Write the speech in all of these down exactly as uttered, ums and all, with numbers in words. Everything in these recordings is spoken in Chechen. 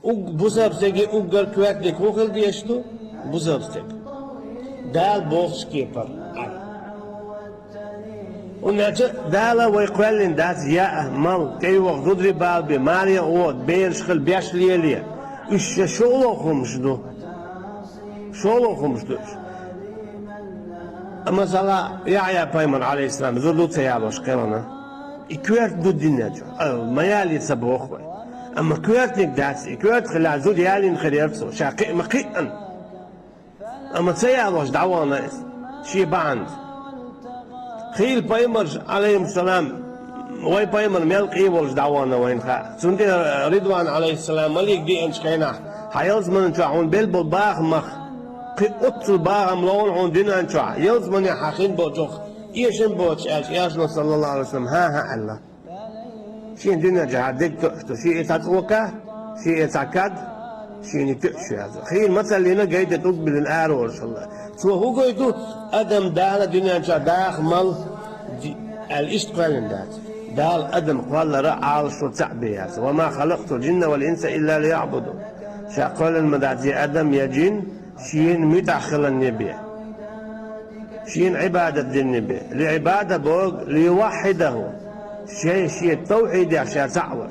Уг-, бусалба стеге уггар коьртаниг хӀун хила дезаш ду? Бусалба стега Дала бохучу кепара Ӏа. ХӀунда аьлча Дала вай кхоьллина дац яа, мала, тӀейогӀу зударий бала бе, маре а гӀо, бераш хила, беш лелае. Уьш шолгӀа хӀумаш ду. ШолгӀа хӀумаш ду уьш. Масала, Яхьъя-пайхамар, Ӏалайхиссалам, зуда ца ялош кхелхина, и коьрта ду динна чу, а, ма ялае ца боху вай. Амма коьртаниг дац, и коьрта хилахь зуда ялийна хир яра цо, ша кхиъ ма кхиъна. Амма ца ялош дӀавахана иза, шен бахьанца. Хийла пайхамарш, Ӏалайхиссалам, вай пайхамар мел къе волуш дӀавахана вайна хаьа. Цундела Ридван, Ӏалайхиссалам, малик деанчу хенахь, хьан ялсаманин чохь хьуна белла болу бахамах кхин оццул бахам ловна хьуна дуьнен чохь, ялсаманехь хьан хин болчух эшам боцуш аьлча, элчано, саллаллаху Ӏалайхи ва саллам, хӀан-хӀа аьлла. Шен дуьнен чохь дерг тоьуш ду, шен и цхьа цӀока, шен и цхьа кад, шена и тоьуш веза. Хийла мацаллина гайде тӀулг биллина ара волуш хилла. Цо хӀун гойту? Адам Дала дуьнен чохь даха мала ди-, аьлла иштта кхоьллина дац. Дала адам кхоллара Ӏалашо цхьаъ бен яц. «Ва ма халакътул джинна вал инса илла лияъбудун». Ша кхоьллина ма дац я адам, я джин, шена муьтӀахь хиларна бен. Шена Ӏибадат динна бен. Ли Ӏибада боху, ли юваххьидаху. Шен, шен тавхьидехь ша цхьаъ вар.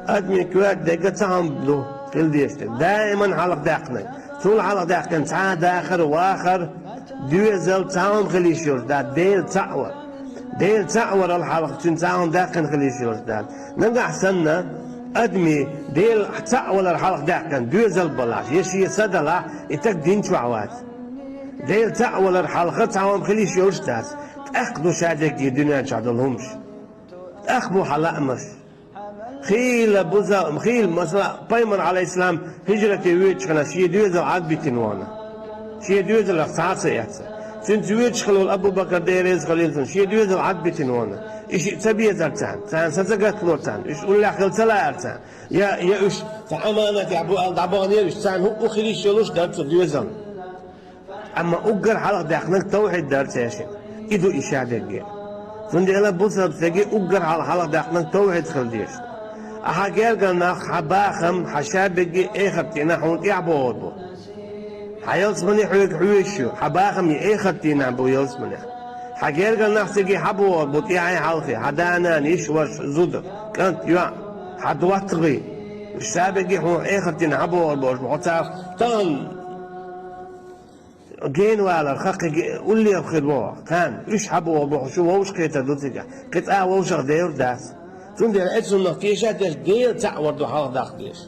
Адамийн коьрта дерг а цхьа хӀума ду, хила дезаш дерг. Даиман хьалха даьккхинарг. Цул хьалха даьккхина цхьа а дахар, вахар, доьзал цхьа хӀума хила йиш йолуш дац, Дела цхьаъ вар. Дела цхьаъ варал хьалха цуьнан цхьа а хӀума даьккхина хила йиш йолуш дац. Нагахь санна, адамийн Дела цхьаъ валар хьалха даьккхина доьзал балахь, я шен са далахь, и стаг дин чохь вац. Дела цхьаъ валар хьалха цхьа хӀума хила йиш йолуш дац. ТӀаккха ду ша дерриге дуьнен чохь долу хӀумаш. ТӀаккха бу хьан лаамаш. Хийла буза-, хийла, масала, пайхамар, Ӏалайхиссалам, хӀижрате воьдучу хенахь шен доьзал Ӏад битина вахана. Шен доьзалах цхьа а ца эцна. Цуьнца воьдуш хилла волу Абу-Бакар, Дела реза хуьлийла цунна, шен доьзал Ӏад битина вахана. И шиъ ца безара царна, царна са ца гаталора царна, уьш уллехь хила ца лаьара царна. Я, я уьш цхьа аманатехь бу аьлла дӀабаханера уьш, царна хӀуъу хила йиш йолуш дара цу доьзална. Амма уггар хьалха даьккхинарг тавхьид дара цаьршинна. И ду и ша дерриге. Цундела бусалба стеге уггар хьалха, хьалха даьккхинарг тавхьид хила дезаш. Ахьа гергара нах, хьан бахам, хьан ша берриге эхарт дийнахь хьуна тӀехь бохур бу. Хьан ялсамане хьоьга хьоьжуш ю, хьан бахам и эхарт дийнахь бу ялсаманехь. Хьан гергара нах цига хьан бохур бу тӀаьхье хьалхе, хьан да-нана, йиша-ваша, зуда, кӀант, йоӀ, хьан доттагӀий. Уьш ша берриге хьуна эхарт дийнахь хьан бохур болуш бу, хьо царах тахана гена валар, хаккхиге уллера хир ву хьо, кхана, уьш хьан боху боху, шу вовшахкхетар ду цигахь, кхин цкъа вовшах девр дац. Цундела эцуннах теша а теш, Дела цхьаъ вар ду хьалха даккха дезаш.